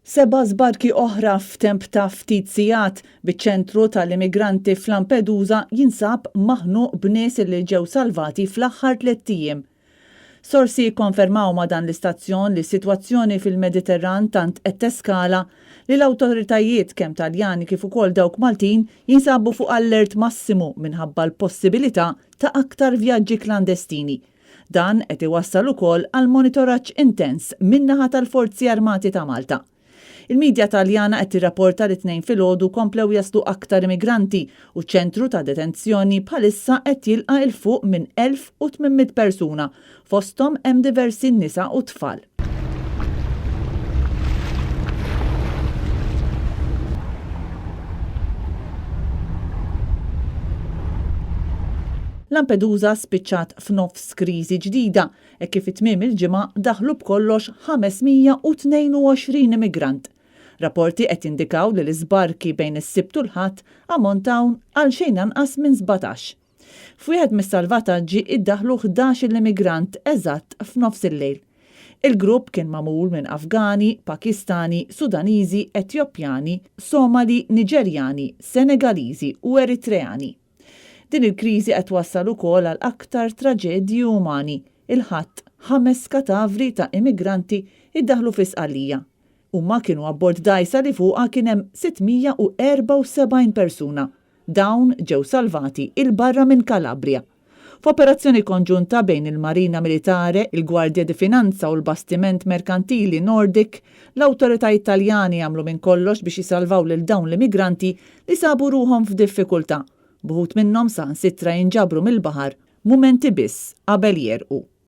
Seba' żbarki oħra f'temp ta' ftit sigħat, biċ-ċentru tal-immigranti f'Lampedusa jinsab maħnuq b'nies li ġew salvati fl-aħħar tlett ijiem. Sorsi kkonfermaw ma' dan l-istazzjon li s-sitwazzjoni fil-Mediterran tant qed teskala li l-awtoritajiet kemm Taljani kif ukoll dawk Maltin jinsabu fuq allert massimu minħabba l-possibilità ta' aktar vjaġġi klandestini. Dan qed iwassal ukoll għal monitoraġġ intens min-naħa tal-Forzi Armati ta' Malta. Il-midja Taljana qed tirrapporta li t-Tnejn filgħodu komplew jaslu aktar immigranti u ċ-ċentru ta' detenzjoni bħalissa qed jilqa' 'il fuq minn 1,800 persuna, fosthom hemm diversi nisa u tfal. Lampedusa spiċċat f'nofs kriżi ġdida hekk kif fi tmiem il-ġimgħa daħlu b'kollox 522 immigrant. Rapporti qed jindikaw li l-iżbarki bejn is-Sibt u l-Ħadd ammontaw għal xejn anqas minn 17. F'wieħed mis-salvataġġi iddaħħlu 11-il immigrant eżatt f'nofs il-lejl. Il-grupp kien magħmul minn Afgani, Pakistani, Sudaniżi, Etjopjani, Somali, Niġerjani, Senegaliżi u Eritreani. Din il-kriżi qed twassal ukoll għal aktar traġedji umani. Il-Ħadd, ħames katavri ta' immigranti iddaħħlu fi Sqallija. Huma kienu abbord dgħajsa li fuqha kien hemm 674 persuna. Dawn ġew salvati 'il barra minn Calabria. F'operazzjoni konġunta bejn il-Marina Militare, il-Guardia di Finanza u l-bastiment merkantili Nordic, l-awtoritajiet Taljani għamlu minn kollox biex jisalvaw lil dawn l-immigranti li sabu ruħhom f'diffikultà, b'uħud minnhom saħansitra jinġabru mill-baħar mumenti biss qabel jegħrqu.